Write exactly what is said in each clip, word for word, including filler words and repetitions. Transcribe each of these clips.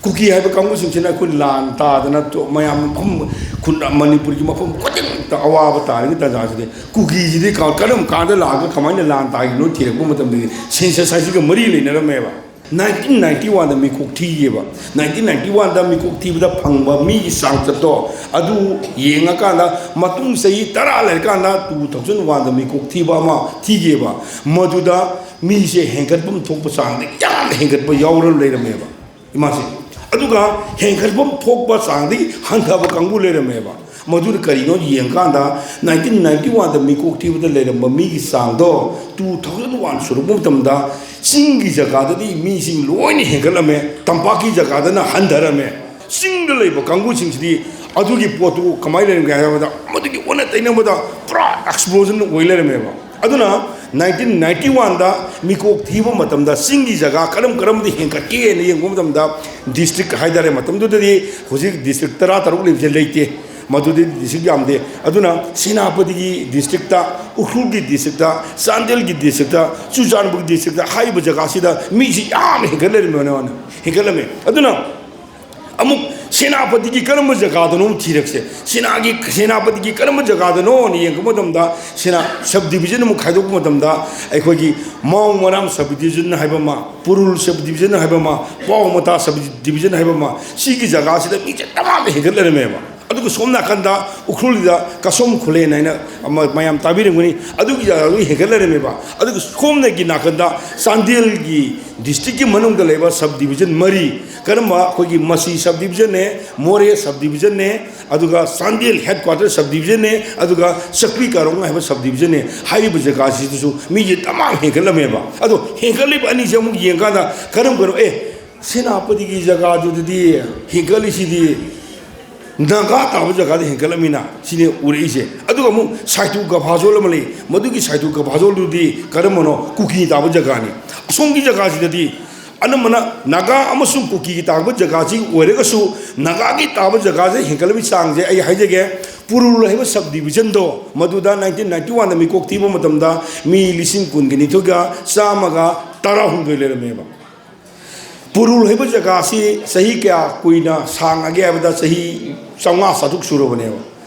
ꯀꯨꯀꯤ ꯍꯥꯏꯕ ꯀꯥꯡꯕꯨꯁꯤꯡꯁꯤꯅ ꯑꯩꯈꯣꯏ ꯂꯥꯟ ꯇꯥꯗꯅ ꯇꯣ-, ꯃꯌꯥꯝ ꯃꯐꯝ, ꯈꯨꯟ-, ꯃꯅꯤꯄꯨꯔꯒꯤ ꯃꯐꯝ ꯈꯨꯗꯤꯡꯃꯛꯇ ꯑꯋꯥꯕ ꯇꯥꯔꯤꯉꯩ ꯇꯥꯟꯖꯥꯁꯤꯗꯤ, ꯀꯨꯀꯤꯁꯤꯗꯤ ꯀ-, ꯀꯔꯝ ꯀꯥꯟꯗ ꯂꯥꯛꯑꯒ ꯀꯃꯥꯏꯅ ꯂꯥꯟ ꯇꯥꯈꯤꯕꯅꯣ ꯊꯤꯔꯛꯄ ꯃꯇꯝꯗꯗꯤ ꯁꯦꯟꯁꯁ ꯍꯥꯏꯁꯤꯒ ꯃꯔꯤ ꯂꯩꯅꯔꯝꯃꯦꯕ꯫ ꯅꯥꯏꯟꯇꯤꯟ ꯅꯥꯏꯟꯇꯤ ꯋꯥꯟꯗ ꯃꯤꯀꯣꯛ ꯊꯤꯌꯦꯕ꯫ ꯅꯥꯏꯟꯇꯤꯟ ꯅꯥꯏꯟꯇꯤ ꯋꯥꯟꯗ ꯃꯤꯀꯣꯛ ꯊꯤꯕꯗ ꯐꯪꯕ ꯃꯤꯒꯤ ꯆꯥꯡꯆꯠꯇꯣ ꯑꯗꯨ ꯌꯦꯡꯉꯀꯥꯟꯗ, ꯃꯇꯨꯡ ꯆꯍꯤ ꯇꯔꯥ ꯂꯩꯔꯀꯥꯟꯗ ꯇꯨ ꯊꯥꯎꯖꯟ ꯋꯥꯟꯗ ꯃꯤꯀꯣꯛ ꯊꯤꯕ ꯑꯃ ꯊꯤꯒꯦꯕ꯫ ꯃꯗꯨꯗ ꯃꯤꯁꯦ ꯍꯦꯟꯒꯠꯐꯝ ꯊꯣꯛꯄ ꯆꯥꯡꯗ ꯌꯥꯝꯅ ꯍꯦꯟꯒꯠꯄ ꯌꯥꯎꯔ ꯂꯩꯔꯝꯃꯦꯕ꯫ ꯏꯃꯥꯁꯦ꯫ ꯑꯗꯨꯒ ꯍꯦꯟꯒꯠꯐꯝ ꯊꯣꯛꯄ ꯆꯥꯡꯗꯒꯤ ꯍꯟꯊꯕ ꯀꯥꯡꯕꯨ ꯂꯩꯔꯝꯃꯦꯕ꯫ ꯃꯗꯨꯅ ꯀꯔꯤꯅꯣ ꯌꯦꯡꯀꯥꯟꯗ, ꯅꯥꯏꯟꯇꯤꯟ ꯅꯥꯏꯟꯇꯤ ꯋꯥꯟꯗ ꯃꯤꯀꯣꯛ ꯊꯤꯕꯗ ꯂꯩꯔꯝꯕ ꯃꯤꯒꯤ ꯆꯥꯡꯗꯣ ꯇꯨ ꯊꯥꯎꯖꯟ ꯋꯥꯟ ꯁꯨꯔꯛꯄ ꯃꯇꯝꯗ ꯆꯤꯡꯒꯤ ꯖꯒꯥꯗꯗꯤ ꯃꯤꯁꯤꯡ ꯂꯣꯏꯅ ꯍꯦꯟꯒꯠꯂꯝꯃꯦ, ꯇꯝꯄꯥꯛꯀꯤ ꯖꯒꯥꯗꯅ ꯍꯟꯊꯔꯝꯃꯦ꯫ ꯆꯤꯡꯗ ꯂꯩꯕ ꯀꯥꯡꯕꯨꯁꯤꯡꯁꯤꯗꯤ ꯑꯗꯨꯒꯤ ꯄꯣꯠꯇꯨ ꯀꯃꯥꯏꯅ ꯂꯩꯔꯝꯒꯦ ꯍꯥꯏꯕꯗ, ꯃꯗꯨꯒꯤ ꯑꯣꯟꯅ ꯇꯩꯅꯕꯗ ꯄꯨꯔꯥ ꯑꯦꯛꯁꯄ꯭ꯂꯣꯖꯟ ꯑꯣꯏ ꯂꯩꯔꯝꯃꯦꯕ꯫ ꯑꯗꯨꯅ ꯅꯥꯏꯟꯇꯤꯟ ꯅꯥꯏꯟꯇꯤ ꯋꯥꯟꯗ ꯃꯤꯀꯣꯛ ꯊꯤꯕ ꯃꯇꯝꯗ ꯆꯤꯡꯒꯤ ꯖꯒꯥ ꯀꯔꯝ ꯀꯔꯝꯕꯗ ꯍꯦꯟꯒꯠꯀꯦꯅ ꯌꯦꯡꯕ ꯃꯇꯝꯗ, ꯗꯤꯁꯇ꯭ꯔꯤꯛ ꯍꯥꯏꯇꯥꯔꯦ, ꯃꯇꯝꯗꯨꯗꯗꯤ ꯍꯧꯖꯤꯛ ꯗꯤꯁꯇ꯭ꯔꯤꯛ ꯇꯔꯥ ꯇꯔꯨꯛ ꯂꯩꯕꯁꯦ ꯂꯩꯇꯦ, ꯃꯗꯨꯗꯤ ꯗꯤꯁꯇ꯭ꯔꯤꯛ ꯌꯥꯝꯗꯦ꯫ ꯑꯗꯨꯅ ꯁꯦꯅꯥꯄꯇꯤꯒꯤ ꯗꯤꯁꯇ꯭ꯔꯤꯛꯇ, ꯎꯈ꯭ꯔꯨꯜꯒꯤ ꯗꯤꯁꯇ꯭ꯔꯤꯛꯇ, ꯆꯥꯟꯗꯦꯜꯒꯤ ꯗꯤꯁꯇ꯭ꯔꯤꯛꯇ, ꯆꯨꯔꯆꯥꯟꯄꯨꯔꯒꯤ ꯗꯤꯁꯇ꯭ꯔꯤꯛꯇ ꯍꯥꯏꯔꯤꯕ ꯖꯒꯥꯁꯤꯗ ꯃꯤꯁꯤ ꯌꯥꯝꯅ ꯍꯦꯟꯒꯠ ꯂꯩꯔꯝꯃꯦ, ꯍꯦꯟꯒꯠꯂꯝꯃꯦ꯫ ꯑꯗꯨꯅ ꯑꯃꯨꯛ ꯁꯦꯅꯥꯄꯇꯤꯒꯤ ꯀꯔꯝꯕ ꯖꯒꯥꯗꯅꯣ ꯑꯃꯨꯛ ꯊꯤꯔꯛꯁꯦ꯫ ꯁꯦꯅꯥꯒꯤ, ꯁꯦꯅꯥꯄꯇꯤꯒꯤ ꯀꯔꯝꯕ ꯖꯒꯥꯗꯅꯣꯅ ꯌꯦꯡꯕ ꯃꯇꯝꯗ, ꯁꯦꯅꯥ ꯁꯕ ꯗꯤꯕꯤꯖꯟ ꯑꯃꯨꯛ ꯈꯥꯏꯗꯣꯛꯄ ꯃꯇꯝꯗ, ꯑꯩꯈꯣꯏꯒꯤ ꯃꯥꯎ ꯃꯔꯥꯝ ꯁꯕ ꯗꯤꯕꯤꯖꯟ ꯍꯥꯏꯕ ꯑꯃ, ꯄꯨꯔꯨꯜ ꯁꯕ ꯗꯤꯕꯤꯖꯟ ꯍꯥꯏꯕ ꯑꯃ, ꯄꯥꯎꯃꯇꯥ ꯁꯕ ꯗꯤꯕꯤꯖꯟ ꯍꯥꯏꯕ ꯑꯃ, ꯁꯤꯒꯤ ꯖꯒꯥꯁꯤꯗ ꯃꯤꯁꯦ ꯇꯃꯥꯝꯅ ꯍꯦꯟꯒꯠ ꯂꯩꯔꯝꯃꯦꯕ꯫ ꯑꯗꯨꯒ ꯁꯣꯝ ꯅꯥꯀꯟꯗ ꯎꯈ꯭ꯔꯨꯜꯗ ꯀꯁꯣꯝ ꯈꯨꯂꯦꯟ ꯍꯥꯏꯅ ꯑꯃ ꯃꯌꯥꯝ ꯇꯥꯕꯤꯔꯝꯒꯅꯤ, ꯑꯗꯨꯒꯤ ꯖꯒꯥꯗꯨ ꯍꯦꯟꯒꯠ ꯂꯩꯔꯝꯃꯦꯕ꯫ ꯑꯗꯨꯒ ꯁꯣꯝꯗꯒꯤ ꯅꯥꯀꯟꯗ ꯆꯥꯟꯗꯦꯜꯒꯤ ꯗꯤꯁꯇ꯭ꯔꯤꯛꯀꯤ ꯃꯅꯨꯡꯗ ꯂꯩꯕ ꯁꯕ ꯗꯤꯕꯤꯖꯟ ꯃꯔꯤ, ꯀꯔꯝꯕ? ꯑꯩꯈꯣꯏꯒꯤ ꯃꯁꯤ ꯁꯕ ꯗꯤꯕꯤꯖꯟꯅꯦ, ꯃꯣꯔꯦ ꯁꯕ ꯗꯤꯕꯤꯖꯟꯅꯦ, ꯑꯗꯨꯒ ꯆꯥꯟꯗꯦꯜ ꯍꯦꯗ ꯀ꯭ꯋꯥꯇꯔ ꯁꯕ ꯗꯤꯕꯤꯖꯟꯅꯦ, ꯑꯗꯨꯒ ꯆꯛꯄꯤ ꯀꯥꯔꯣꯡ ꯍꯥꯏꯕ ꯁꯕ ꯗꯤꯕꯤꯖꯟꯅꯦ꯫ ꯍꯥꯏꯔꯤꯕ ꯖꯒꯥꯁꯤꯗꯁꯨ ꯃꯤꯁꯦ ꯇꯃꯥꯝ ꯍꯦꯟꯒꯠꯂꯝꯃꯦꯕ꯫ ꯑꯗꯣ ꯍꯦꯟꯒꯠꯂꯤꯕ ꯑꯅꯤꯁꯦ ꯑꯃꯨꯛ ꯌꯦꯡꯀꯥꯟꯗ ꯀꯔꯝ ꯀꯔꯝ, ꯑꯦ, ꯁꯦꯅꯥꯄꯇꯤꯒꯤ ꯖꯒꯥꯗꯨꯗꯗꯤ ꯍꯦꯟꯒꯠꯂꯤꯁꯤꯗꯤ ꯅꯥꯒꯥ ꯇꯥꯕ ꯖꯒꯥꯗ ꯍꯦꯟꯒꯠꯂꯝꯃꯤꯅ ꯁꯤꯅꯤ ꯎꯔꯛꯏꯁꯦ꯫ ꯑꯗꯨꯒ ꯑꯃꯨꯛ ꯁꯥꯏꯇꯨ ꯒꯐꯥꯖꯣꯜ ꯑꯃ ꯂꯩ, ꯃꯗꯨꯒꯤ ꯁꯥꯏꯇꯨ ꯒꯐꯥꯖꯣꯜꯗꯨꯗꯤ ꯀꯔꯝꯕꯅꯣ? ꯀꯨꯀꯤ ꯇꯥꯕ ꯖꯒꯥꯅꯤ꯫ ꯑꯁꯣꯝꯒꯤ ꯖꯒꯥꯁꯤꯗꯗꯤ ꯑꯅꯝꯕꯅ ꯅꯥꯒꯥ ꯑꯃꯁꯨꯡ ꯀꯨꯀꯤꯒꯤ ꯇꯥꯕ ꯖꯒꯥꯁꯤ ꯑꯣꯏꯔꯒꯁꯨ, ꯅꯥꯒꯥꯒꯤ ꯇꯥꯕ ꯖꯒꯥꯁꯦ ꯍꯦꯟꯒꯠꯂꯕꯒꯤ ꯆꯥꯡꯁꯦ ꯑꯩ ꯍꯥꯏꯖꯒꯦ, ꯄꯨꯔꯨꯜ ꯍꯥꯏꯕ ꯁꯕ ꯗꯤꯕꯤꯖꯟꯗꯣ, ꯃꯗꯨꯗ ꯅꯥꯏꯟꯇꯤꯟ ꯅꯥꯏꯟꯇꯤ ꯋꯥꯟꯗ ꯃꯤꯀꯣꯛ ꯊꯤꯕ ꯃꯇꯝꯗ ꯃꯤ ꯂꯤꯁꯤꯡ ꯀꯨꯟꯒ ꯅꯤꯊꯣꯏꯒ ꯆꯥꯝꯃꯒ ꯇꯔꯥꯍꯨꯝꯗꯣꯏ ꯂꯩꯔꯝꯃꯦꯕ꯫ ꯄꯨꯔꯨꯜ ꯍꯥꯏꯕ ꯖꯒꯥꯁꯤ ꯆꯍꯤ ꯀꯌꯥ ꯀꯨꯏꯅ ꯁꯥꯡꯉꯒꯦ ꯍꯥꯏꯕꯗ ꯆꯍꯤ ꯆꯥꯝꯃꯉꯥ ꯆꯥꯇ꯭ꯔꯨꯛ ꯁꯨꯔꯕꯅꯦꯕ꯫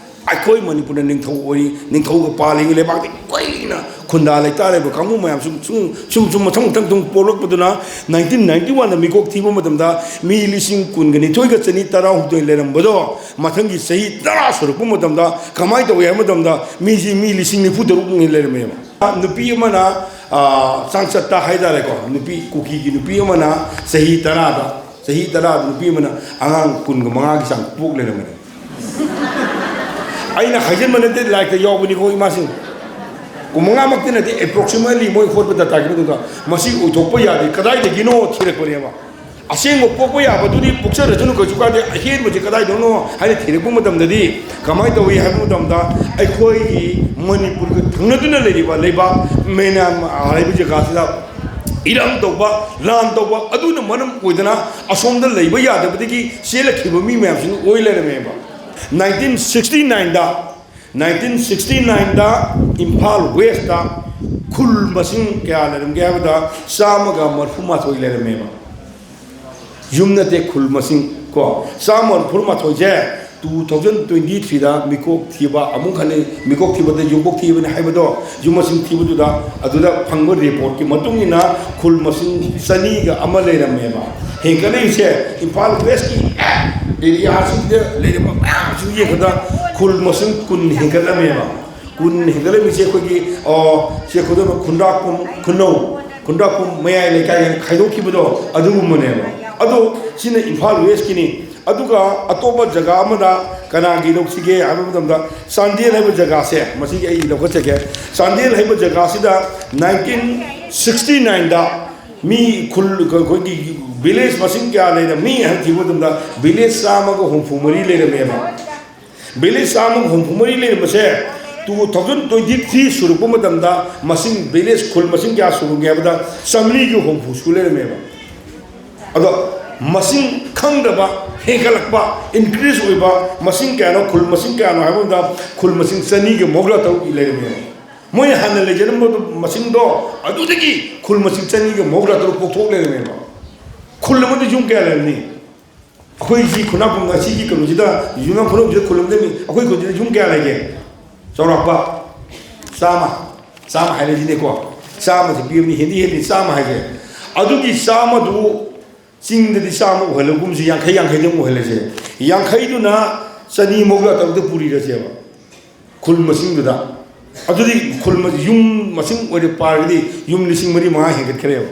ꯑꯩꯈꯣꯏ ꯃꯅꯤꯄꯨꯔꯅ ꯅꯤꯡꯊꯧ ꯑꯣꯏꯔꯤ, ꯅꯤꯡꯊꯧꯒ ꯄꯥꯜꯂꯤꯉꯩ ꯂꯩꯕꯥꯛꯇꯤ ꯀꯨꯏꯅ ꯈꯨꯟꯗꯥ ꯂꯩꯇꯥꯔꯦꯕ ꯀꯥꯡꯕꯨ ꯃꯌꯥꯝ ꯁꯨꯝ ꯁꯨꯝ ꯁꯨꯝ ꯁꯨꯝ ꯃꯊꯪ ꯃꯊꯪ ꯁꯨꯝ ꯄꯣꯛꯂꯛꯄꯗꯨꯅ ꯅꯥꯏꯟꯇꯤꯟ ꯅꯥꯏꯟꯇꯤ ꯋꯥꯟꯗ ꯃꯤꯀꯣꯛ ꯊꯤꯕ ꯃꯇꯝꯗ ꯃꯤ ꯂꯤꯁꯤꯡ ꯀꯨꯟꯒ ꯅꯤꯊꯣꯏꯒ ꯆꯅꯤ ꯇꯔꯥꯍꯨꯝꯗꯣꯏ ꯂꯩꯔꯝꯕꯗꯣ ꯃꯊꯪꯒꯤ ꯆꯍꯤ ꯇꯔꯥ ꯁꯨꯔꯛꯄ ꯃꯇꯝꯗ ꯀꯃꯥꯏꯅ ꯇꯧꯏ ꯍꯥꯏꯕ ꯃꯇꯝꯗ ꯃꯤꯁꯤ ꯃꯤ ꯂꯤꯁꯤꯡ ꯅꯤꯐꯨ ꯇꯔꯨꯛ ꯂꯩꯔꯝꯃꯦꯕ꯫ ꯅꯨꯄꯤ ꯑꯃꯅ, ꯑ, ꯆꯥꯡꯆꯠꯇ ꯍꯥꯏꯇꯥꯔꯦꯀꯣ, ꯅꯨꯄꯤ ꯀꯨꯀꯤꯒꯤ ꯅꯨꯄꯤ ꯑꯃꯅ ꯆꯍꯤ ꯇꯔꯥꯗ, ꯆꯍꯤ ꯇꯔꯥꯗ ꯅꯨꯄꯤ ꯑꯃꯅ ꯑꯉꯥꯡ ꯀꯨꯟꯒ ꯃꯉꯥꯒꯤ ꯆꯥꯡ ꯄꯣꯛ ꯂꯩꯔꯝꯃꯦ꯫ ꯑꯩꯅ ꯍꯥꯏꯖꯤꯟꯕ ꯅꯠꯇꯦ, ꯂꯥꯏꯔꯤꯛꯇ ꯌꯥꯎꯕꯅꯤꯀꯣ ꯏꯃꯥꯁꯤꯡ꯫ ꯀꯨꯟꯃꯉꯥꯃꯛꯇꯤ ꯅꯠꯇꯦ, approximately ꯃꯣꯏ ꯍꯣꯠꯄ ꯗꯇꯥꯒꯤ ꯃꯇꯨꯡꯗ ꯃꯁꯤ ꯑꯣꯏꯊꯣꯛꯄ ꯌꯥꯗꯦ, ꯀꯗꯥꯏꯗꯒꯤꯅꯣ ꯊꯤꯔꯛꯄꯅꯦꯕ꯫ ꯑꯁꯦꯡꯕ ꯄꯣꯛꯄ ꯌꯥꯕꯗꯨꯗꯤ ꯄꯣꯛꯆꯔꯁꯅꯨ, ꯀꯩꯁꯨ ꯀꯥꯏꯗꯦ꯫ ꯑꯍꯦꯟꯕꯁꯦ ꯀꯗꯥꯏꯗꯅꯣ ꯍꯥꯏꯅ ꯊꯤꯔꯛꯄ ꯃꯇꯝꯗꯗꯤ ꯀꯃꯥꯏꯅ ꯇꯧꯏ ꯍꯥꯏꯕ ꯃꯇꯝꯗ, ꯑꯩꯈꯣꯏꯒꯤ ꯃꯅꯤꯄꯨꯔꯒ ꯊꯪꯅꯗꯨꯅ ꯂꯩꯔꯤꯕ ꯂꯩꯕꯥꯛ ꯃꯌꯥꯟꯃꯥꯔ ꯍꯥꯏꯕ ꯖꯒꯥꯁꯤꯗ ꯏꯔꯥꯡ ꯇꯧꯕ, ꯂꯥꯟ ꯇꯧꯕ, ꯑꯗꯨꯅ ꯃꯔꯝ ꯑꯣꯏꯗꯅ ꯑꯁꯣꯝꯗ ꯂꯩꯕ ꯌꯥꯗꯕꯗꯒꯤ ꯆꯦꯜꯂꯛꯈꯤꯕ ꯃꯤ ꯃꯌꯥꯝꯁꯤꯡ ꯑꯣꯏ ꯂꯩꯔꯝꯃꯦꯕ꯫ ꯅꯥꯏꯟꯇꯤꯟ ꯁꯤꯛꯁꯇꯤ ꯅꯥꯏꯟꯗ, ꯅꯥꯏꯟꯇꯤꯟ ꯁꯤꯛꯁꯇꯤ ꯅꯥꯏꯟꯗ ꯏꯝꯐꯥꯜ ꯋꯦꯁꯇ ꯈꯨꯜ ꯃꯁꯤꯡ ꯀꯌꯥ ꯂꯩꯔꯝꯒꯦ ꯍꯥꯏꯕꯗ, ꯆꯥꯝꯃꯒ ꯃꯔꯤꯐꯨ ꯃꯥꯊꯣꯏ ꯂꯩꯔꯝꯃꯦꯕ꯫ ꯌꯨꯝ ꯅꯠꯇꯦ, ꯈꯨꯜ ꯃꯁꯤꯡ ꯀꯣ꯫ ꯆꯥꯝꯃ ꯃꯔꯤꯐꯨ ꯃꯥꯊꯣꯏꯁꯦ ꯇꯨ ꯊꯥꯎꯖꯟ ꯇ꯭ꯋꯦꯟꯇꯤ ꯊ꯭ꯔꯤꯗ ꯃꯤꯀꯣꯛ ꯊꯤꯕ ꯑꯃꯨꯛ ꯍꯟꯅ, ꯃꯤꯀꯣꯛ ꯊꯤꯕꯗ ꯌꯨꯝꯀꯣꯛ ꯊꯤꯕꯅꯤ ꯍꯥꯏꯕꯗꯣ, ꯌꯨꯝ ꯃꯁꯤꯡ ꯊꯤꯕꯗꯨꯗ ꯑꯗꯨꯗ ꯐꯪꯕ ꯔꯤꯄꯣꯔꯠꯀꯤ ꯃꯇꯨꯡ ꯏꯟꯅ ꯈꯨꯜ ꯃꯁꯤꯡ ꯆꯅꯤꯒ ꯑꯃ ꯂꯩꯔꯝꯃꯦꯕ꯫ ꯍꯦꯟꯒꯠꯂꯛꯏꯁꯦ ꯏꯝꯐꯥꯜ ꯋꯦꯁꯀꯤ ꯑꯦꯔꯤꯌꯥꯁꯤꯡꯗ ꯂꯩꯔꯝꯕ ꯃꯌꯥꯝꯁꯤꯡ ꯌꯦꯡꯕꯗ ꯈꯨꯜ ꯃꯁꯤꯡ ꯀꯨꯟ ꯍꯦꯟꯒꯠꯂꯝꯃꯦꯕ꯫ ꯀꯨꯟ ꯍꯦꯟꯒꯠꯂꯝꯃꯤꯁꯦ ꯑꯩꯈꯣꯏꯒꯤ, ꯑ, ꯁꯤ ꯑꯩꯈꯣꯏꯗ ꯈꯨꯟꯗ꯭ꯔꯥꯛꯄꯝ, ꯈꯨꯟꯅꯧ, ꯈꯨꯟꯗ꯭ꯔꯥꯛꯄꯝ ꯃꯌꯥꯏ ꯂꯩꯀꯥꯏ ꯍꯥꯏꯅ ꯈꯥꯏꯗꯣꯛꯈꯤꯕꯗꯣ ꯑꯗꯨꯒꯨꯝꯕꯅꯦꯕ꯫ ꯑꯗꯣ ꯁꯤꯅ ꯏꯝꯐꯥꯜ ꯋꯦꯁꯀꯤꯅꯤ꯫ ꯑꯗꯨꯒ ꯑꯇꯣꯞꯄ ꯖꯒꯥ ꯑꯃꯗ ꯀꯅꯥꯒꯤ ꯂꯧꯁꯤꯒꯦ ꯍꯥꯏꯕ ꯃꯇꯝꯗ, ꯆꯥꯟꯗꯦꯜ ꯍꯥꯏꯕ ꯖꯒꯥꯁꯦ, ꯃꯁꯤꯒꯤ ꯑꯩ ꯂꯧꯈꯠꯆꯒꯦ꯫ ꯆꯥꯟꯗꯦꯜ ꯍꯥꯏꯕ ꯖꯒꯥꯁꯤꯗ ꯅꯥꯏꯟꯇꯤꯟ ꯁꯤꯛꯁꯇꯤ ꯅꯥꯏꯟꯗ ꯃꯤ ꯈꯨꯜ, ꯑꯩꯈꯣꯏꯒꯤ ꯚꯤꯂꯦꯖ ꯃꯁꯤꯡ ꯀꯌꯥ ꯂꯩꯔꯝꯃꯤ ꯍꯥꯏꯅ ꯊꯤꯕ ꯃꯇꯝꯗ, ꯚꯤꯂꯦꯖ ꯆꯥꯝꯃꯒ ꯍꯨꯝꯐꯨ ꯃꯔꯤ ꯂꯩꯔꯝꯃꯦꯕ꯫ ꯚꯤꯂꯦꯖ ꯆꯥꯝꯃꯒ ꯍꯨꯝꯐꯨ ꯃꯔꯤ ꯂꯩꯔꯝꯕꯁꯦ, ꯇꯨ ꯊꯥꯎꯖꯟ ꯇ꯭ꯋꯦꯟꯇꯤ ꯊ꯭ꯔꯤ ꯁꯨꯔꯛꯄ ꯃꯇꯝꯗ ꯃꯁꯤꯡ, ꯚꯤꯂꯦꯖ ꯈꯨꯜ ꯃꯁꯤꯡ ꯀꯌꯥ ꯁꯨꯔꯝꯒꯦ ꯍꯥꯏꯕꯗ, ꯆꯥꯃꯔꯤꯒ ꯍꯨꯝꯐꯨ ꯁꯨ ꯂꯩꯔꯝꯃꯦꯕ꯫ ꯑꯗꯣ ꯃꯁꯤꯡ ꯈꯪꯗꯕ, ꯍꯦꯟꯒꯠꯂꯛꯄ, ꯏꯟꯀ꯭ꯔꯤꯖ ꯑꯣꯏꯕ, ꯃꯁꯤꯡ ꯀꯌꯥꯅꯣ, ꯈꯨꯜ ꯃꯁꯤꯡ ꯀꯌꯥꯅꯣ ꯍꯥꯏꯕ ꯃꯇꯝꯗ, ꯈꯨꯜ ꯃꯁꯤꯡ ꯆꯅꯤꯒ ꯃꯧꯗ꯭ꯔꯥ ꯇꯔꯨꯛ ꯂꯩꯔꯝꯃꯦꯕ꯫ ꯃꯣꯏꯅ ꯍꯥꯟꯅ ꯂꯩꯖꯔꯝꯕ ꯃꯁꯤꯡꯗꯣ, ꯑꯗꯨꯗꯒꯤ ꯈꯨꯜ ꯃꯁꯤꯡ ꯆꯅꯤꯒ ꯃꯧꯗ꯭ꯔꯥ ꯇꯔꯨꯛ ꯄꯣꯛꯊꯣꯛ ꯂꯩꯔꯝꯃꯦꯕ꯫ ꯈꯨꯜ ꯑꯃꯗ ꯌꯨꯝ ꯀꯌꯥ ꯂꯩꯔꯝꯅꯤ? ꯑꯩꯈꯣꯏꯒꯤ ꯈꯨꯅꯥꯄꯨꯝ ꯑꯁꯤꯒꯤ ꯀꯩꯅꯣꯁꯤꯗ, ꯌꯨꯝꯅꯥꯝ ꯈꯨꯅꯧꯁꯤꯗ ꯈꯨꯜ ꯑꯃꯗ ꯃꯤ, ꯑꯩꯈꯣꯏ ꯈꯨꯜꯁꯤꯗ ꯌꯨꯝ ꯀꯌꯥ ꯂꯩꯒꯦ? ꯆꯥꯎꯔꯥꯛꯄ ꯆꯥꯝꯃ, ꯆꯥꯝꯃ ꯍꯥꯏꯔꯁꯤꯅꯦꯀꯣ꯫ ꯆꯥꯝꯃꯁꯦ ꯄꯤꯕꯅꯤ, ꯍꯦꯟꯗꯤ ꯍꯦꯜꯂꯤ ꯆꯥꯝꯃ ꯍꯥꯏꯁꯦ꯫ ꯑꯗꯨꯒꯤ ꯆꯥꯝꯃꯗꯨ ꯆꯤꯡꯗꯗꯤ ꯆꯥꯝꯃ ꯑꯣꯏꯍꯜꯂꯒꯨꯝꯁꯤ, ꯌꯥꯡꯈꯩ, ꯌꯥꯡꯈꯩꯗꯪ ꯑꯣꯏꯍꯜꯂꯁꯦ꯫ ꯌꯥꯡꯈꯩꯗꯨꯅ ꯆꯅꯤ ꯃꯧꯗ꯭ꯔꯥ ꯇꯔꯨꯛꯇ ꯄꯨꯔꯤꯔꯁꯦꯕ, ꯈꯨꯜ ꯃꯁꯤꯡꯗꯨꯗ꯫ ꯑꯗꯨꯗꯤ ꯈꯨꯜ ꯃ-, ꯌꯨꯝ ꯃꯁꯤꯡ ꯑꯣꯏꯅ ꯄꯥꯔꯒꯗꯤ ꯌꯨꯝ ꯂꯤꯁꯤꯡ ꯃꯔꯤ ꯃꯉꯥ ꯍꯦꯟꯒꯠꯈ꯭ꯔꯦꯕ꯫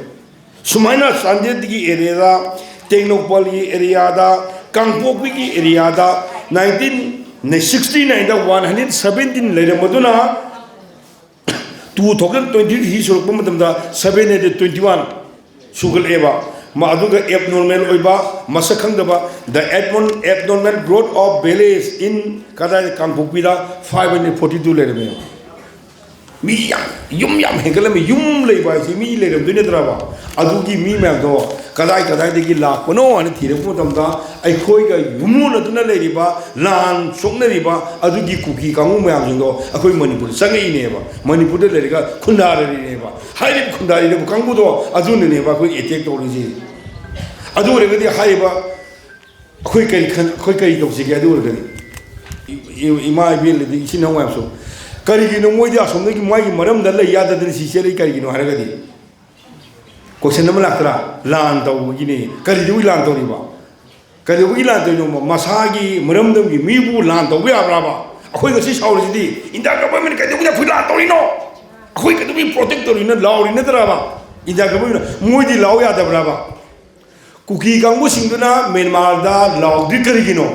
ꯁꯨꯃꯥꯏꯅ ꯆꯥꯟꯗꯦꯜꯒꯤ ꯑꯦꯔꯤꯌꯥꯗ, ꯇꯦꯡꯅꯧꯄꯜꯒꯤ ꯑꯦꯔꯤꯌꯥꯗ, ꯀꯥꯡꯄꯣꯛꯄꯤꯒꯤ ꯑꯦꯔꯤꯌꯥꯗ nineteen sixty nineꯗ one hundred seventeen ꯂꯩꯔꯝꯕꯗꯨꯅ two thousand twenty three ꯁꯨꯔꯛꯄ ꯃꯇꯝꯗ seven hundred twenty one ꯁꯨꯒꯠꯂꯛꯑꯦꯕ꯫ ꯃ-, ꯑꯗꯨꯒ ꯑꯦꯕꯅꯣꯔꯃꯦꯜ ꯑꯣꯏꯕ, ꯃꯁꯛ ꯈꯪꯗꯕ, the abnorm-, abnormal growth of village in ꯀꯗꯥꯏꯗ, ꯀꯥꯡꯄꯣꯛꯄꯤꯗ five hundred forty two ꯂꯩꯔꯝꯃꯦꯕ꯫ ꯃꯤ ꯌꯥꯝ, ꯌꯨꯝ ꯌꯥꯝ ꯍꯦꯟꯒꯠꯂꯝꯃꯤ꯫ ꯌꯨꯝ ꯂꯩꯕ ꯍꯥꯏꯁꯤ ꯃꯤ ꯂꯩꯔꯝꯗꯣꯏ ꯅꯠꯇ꯭ꯔꯕ? ꯑꯗꯨꯒꯤ ꯃꯤ ꯃꯌꯥꯝꯗꯣ ꯀꯗꯥꯏ ꯀꯗꯥꯏꯗꯒꯤ ꯂꯥꯛꯄꯅꯣ ꯍꯥꯏꯅ ꯊꯤꯔꯛꯄ ꯃꯇꯝꯗ, ꯑꯩꯈꯣꯏꯒ ꯌꯨꯝꯂꯣꯟꯅꯗꯨꯅ ꯂꯩꯔꯤꯕ, ꯂꯥꯟ ꯁꯣꯛꯅꯔꯤꯕ ꯑꯗꯨꯒꯤ ꯀꯨꯀꯤ ꯀꯥꯡꯕꯨ ꯃꯌꯥꯝꯁꯤꯡꯗꯣ ꯑꯩꯈꯣꯏ ꯃꯅꯤꯄꯨꯔꯗ ꯆꯪꯉꯛꯏꯅꯦꯕ꯫ ꯃꯅꯤꯄꯨꯔꯗ ꯂꯩꯔꯒ ꯈꯨꯟꯗꯥꯔꯤꯅꯦꯕ꯫ ꯍꯥꯏꯔꯤꯕ ꯈꯨꯟꯗꯥꯔꯤꯕ ꯀꯥꯡꯕꯨꯗꯣ ꯑꯗꯨꯅꯅꯦꯕ ꯑꯩꯈꯣꯏ ꯑꯦꯇꯦꯛ ꯇꯧꯔꯤꯁꯦ꯫ ꯑꯗꯨ ꯑꯣꯏꯔꯒꯗꯤ ꯍꯥꯏꯔꯤꯕ ꯑꯩꯈꯣꯏ ꯀꯔꯤ ꯈꯟ-, ꯑꯩꯈꯣꯏ ꯀꯔꯤ ꯇꯧꯁꯤꯒꯦ? ꯑꯗꯨ ꯑꯣꯏꯔꯒꯗꯤ ꯏ-, ꯏ-, ꯏꯃꯥ ꯏꯕꯦꯜ ꯑꯗꯩ ꯏꯆꯤꯟ ꯏꯅꯥꯎ ꯃꯌꯥꯝꯁꯨ, ꯀꯔꯤꯒꯤꯅꯣ ꯃꯣꯏꯗꯤ ꯑꯁꯣꯝꯗꯒꯤ ꯃꯥꯒꯤ ꯃꯔꯝꯗ ꯂꯩ ꯌꯥꯗꯗꯅ ꯁꯤ ꯆꯦꯜꯂꯤ ꯀꯔꯤꯒꯤꯅꯣ ꯍꯥꯏꯔꯒꯗꯤ, ꯀꯣꯏꯁꯟ ꯑꯃ ꯂꯥꯛꯇ꯭ꯔꯥ? ꯂꯥꯟ ꯇꯧꯕꯒꯤꯅꯦ꯫ ꯀꯔꯤꯗꯨꯒꯤ ꯂꯥꯟ ꯇꯧꯔꯤꯕ? ꯀꯩꯗꯧꯕꯒꯤ ꯂꯥꯟ ꯇꯧꯔꯤꯅꯣ? ꯃꯁꯥꯒꯤ ꯃꯔꯝꯗꯝꯒꯤ ꯃꯤꯕꯨ ꯂꯥꯟ ꯇꯧꯕ ꯌꯥꯕ꯭ꯔꯥꯕ? ꯑꯩꯈꯣꯏ ꯉꯁꯤ ꯁꯥꯎꯔꯤꯁꯤꯗꯤ ꯏꯟꯗꯤꯌꯥ ꯒꯚꯔꯟꯃꯦꯟꯠ ꯀꯩꯗꯧꯕꯒꯤ ꯑꯩꯈꯣꯏ ꯂꯥꯟ ꯇꯧꯔꯤꯅꯣ? ꯑꯩꯈꯣꯏ ꯀꯩꯗꯧꯕꯒꯤ ꯄ꯭ꯔꯣꯇꯦꯛ ꯇꯧꯔꯤꯅꯣ ꯂꯥꯎꯔꯤ ꯅꯠꯇ꯭ꯔꯕ? ꯏꯟꯗꯤꯌꯥ ꯒꯚꯔꯟꯃꯦꯟꯠꯅ ꯃꯣꯏꯗꯤ ꯂꯥꯎ ꯌꯥꯗꯕ꯭ꯔꯕ? ꯀꯨꯀꯤ ꯀꯥꯡꯕꯨꯁꯤꯡꯗꯨꯅ ꯃ꯭ꯌꯥꯟꯃꯥꯔꯗ ꯂꯥꯎꯗ꯭ꯔꯤ ꯀꯔꯤꯒꯤꯅꯣ?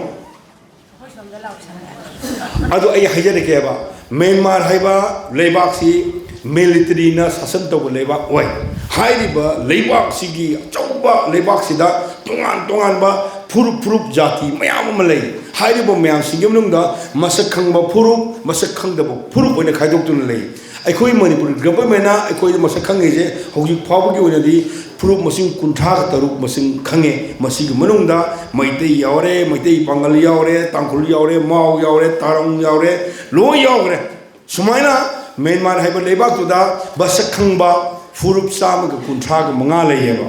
ꯑꯗꯨ ꯑꯩ ꯍꯥꯏꯖꯔꯛꯀꯦꯕ, ꯃ꯭ꯌꯥꯟꯃꯥꯔ ꯍꯥꯏꯕ ꯂꯩꯕꯥꯛꯁꯤ ꯃꯤꯂꯤꯇꯔꯤꯅ ꯁꯥꯁꯟ ꯇꯧꯕ ꯂꯩꯕꯥꯛ ꯑꯣꯏ꯫ ꯍꯥꯏꯔꯤꯕ ꯂꯩꯕꯥꯛꯁꯤꯒꯤ, ꯑꯆꯧꯕ ꯂꯩꯕꯥꯛꯁꯤꯗ ꯇꯣꯉꯥꯟ ꯇꯣꯉꯥꯟꯕ ꯐꯨꯔꯨꯞ ꯐꯨꯔꯨꯞ ꯖꯥꯇꯤ ꯃꯌꯥꯝ ꯑꯃ ꯂꯩ꯫ ꯍꯥꯏꯔꯤꯕ ꯃꯌꯥꯝꯁꯤꯡꯒꯤ ꯃꯅꯨꯡꯗ ꯃꯁꯛ ꯈꯪꯕ ꯐꯨꯔꯨꯞ, ꯃꯁꯛ ꯈꯪꯗꯕ ꯐꯨꯔꯨꯞ ꯑꯣꯏꯅ ꯈꯥꯏꯗꯣꯛꯇꯨꯅ ꯂꯩ꯫ ꯑꯩꯈꯣꯏ ꯃꯅꯤꯄꯨꯔ ꯒꯚꯔꯟꯃꯦꯟꯠꯅ ꯑꯩꯈꯣꯏꯗ ꯃꯁꯛ ꯈꯪꯉꯤꯁꯦ ꯍꯧꯖꯤꯛ ꯐꯥꯎꯕꯒꯤ ꯑꯣꯏꯅꯗꯤ ꯐꯨꯔꯨꯞ ꯃꯁꯤꯡ ꯀꯨꯟꯊ꯭ꯔꯥꯒ ꯇꯔꯨꯛ ꯃꯁꯤꯡ ꯈꯪꯉꯦ꯫ ꯃꯁꯤꯒꯤ ꯃꯅꯨꯡꯗ ꯃꯩꯇꯩ ꯌꯥꯎꯔꯦ, ꯃꯩꯇꯩ ꯄꯥꯉꯜ ꯌꯥꯎꯔꯦ, ꯇꯥꯡꯈꯨꯜ ꯌꯥꯎꯔꯦ, ꯃꯥꯎ ꯌꯥꯎꯔꯦ, ꯇꯥꯔꯪ ꯌꯥꯎꯔꯦ, ꯂꯣꯏ ꯌꯥꯎꯈ꯭ꯔꯦ꯫ ꯁꯨꯃꯥꯏꯅ ꯃ꯭ꯌꯥꯟꯃꯥꯔ ꯍꯥꯏꯕ ꯂꯩꯕꯥꯛꯇꯨꯗ ꯃꯁꯛ ꯈꯪꯕ ꯐꯨꯔꯨꯞ ꯆꯥꯝꯃꯒ ꯀꯨꯟꯊ꯭ꯔꯥꯒ ꯃꯉꯥ ꯂꯩꯌꯦꯕ꯫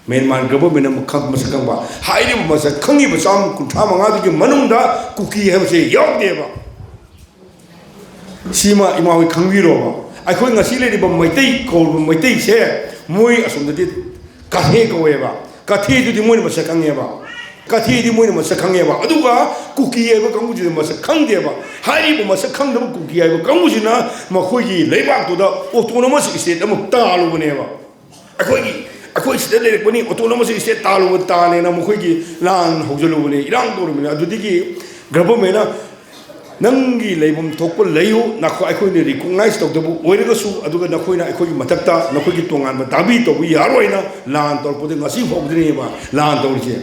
ꯃ꯭ꯌꯥꯟꯃꯥꯔ ꯒꯚꯔꯟꯃꯦꯟꯅ ꯃꯈ-, ꯃꯁꯛ ꯈꯪꯕ꯫ ꯍꯥꯏꯔꯤꯕ ꯃꯁꯛ ꯈꯪꯉꯤꯕ ꯆꯥꯝ ꯀꯨꯟꯊ꯭ꯔꯥ ꯃꯉꯥꯗꯨꯒꯤ ꯃꯅꯨꯡꯗ ꯀꯨꯀꯤ ꯍꯥꯏꯕꯁꯦ ꯌꯥꯎꯗꯦꯕ꯫ ꯁꯤꯃ ꯏꯃꯥ ꯍꯣꯏ ꯈꯪꯕꯤꯔꯣꯕ꯫ ꯑꯩꯈꯣꯏ ꯉꯁꯤ ꯂꯩꯔꯤꯕ ꯃꯩꯇꯩ ꯀꯧꯔꯤꯕ ꯃꯩꯇꯩꯁꯦ ꯃꯣꯏ ꯑꯁꯣꯝꯗꯗꯤ ꯀꯥꯊꯦ ꯀꯧꯋꯦꯕ꯫ ꯀꯥꯊꯦꯗꯨꯗꯤ ꯃꯣꯏꯅ ꯃꯁꯛ ꯈꯪꯉꯦꯕ꯫ ꯀꯥꯊꯦꯗꯤ ꯃꯣꯏꯅ ꯃꯁꯛ ꯈꯪꯉꯦꯕ꯫ ꯑꯗꯨꯒ ꯀꯨꯀꯤ ꯍꯥꯏꯕ ꯀꯥꯡꯕꯨꯁꯤꯗ ꯃꯁꯛ ꯈꯪꯗꯦꯕ꯫ ꯍꯥꯏꯔꯤꯕ ꯃꯁꯛ ꯈꯪꯗꯕ ꯀꯨꯀꯤ ꯍꯥꯏꯕ ꯀꯥꯡꯕꯨꯁꯤꯅ ꯃꯈꯣꯏꯒꯤ ꯂꯩꯕꯥꯛꯇꯨꯗ autonomous state ꯑꯃ ꯇꯥꯜꯂꯨꯕꯅꯦꯕ꯫ ꯑꯩꯈꯣꯏꯒꯤ, ꯑꯩꯈꯣꯏ ꯁꯤꯗ ꯂꯩꯔꯛꯄꯅꯤ, autonomous state ꯇꯥꯜꯂꯨꯕ ꯇꯥꯜꯂꯦꯅ ꯃꯈꯣꯏꯒꯤ ꯂꯥꯟ ꯍꯧꯖꯤꯜꯂꯨꯕꯅꯦ, ꯏꯔꯥꯡ ꯇꯧꯔꯨꯕꯅꯦ꯫ ꯑꯗꯨꯗꯒꯤ ꯒꯚꯔꯟꯃꯦꯟꯅ ꯅꯪꯒꯤ ꯂꯩꯐꯝ ꯊꯣꯛꯄ ꯂꯩꯌꯨ, ꯅꯈꯣꯏ, ꯑꯩꯈꯣꯏꯅ recognize ꯇꯧꯗꯕ ꯑꯣꯏꯔꯒꯁꯨ, ꯑꯗꯨꯒ ꯅꯈꯣꯏꯅ ꯑꯩꯈꯣꯏꯒꯤ ꯃꯊꯛꯇ ꯅꯈꯣꯏꯒꯤ ꯇꯣꯉꯥꯟꯕ ꯗꯥꯕꯤ ꯇꯧꯕ ꯌꯥꯔꯣꯏꯅ ꯂꯥꯟ ꯇꯧꯔꯛꯄꯗ ꯉꯁꯤ ꯐꯥꯎꯕꯗꯅꯦꯕ ꯂꯥꯟ ꯇꯧꯔꯤꯁꯦ꯫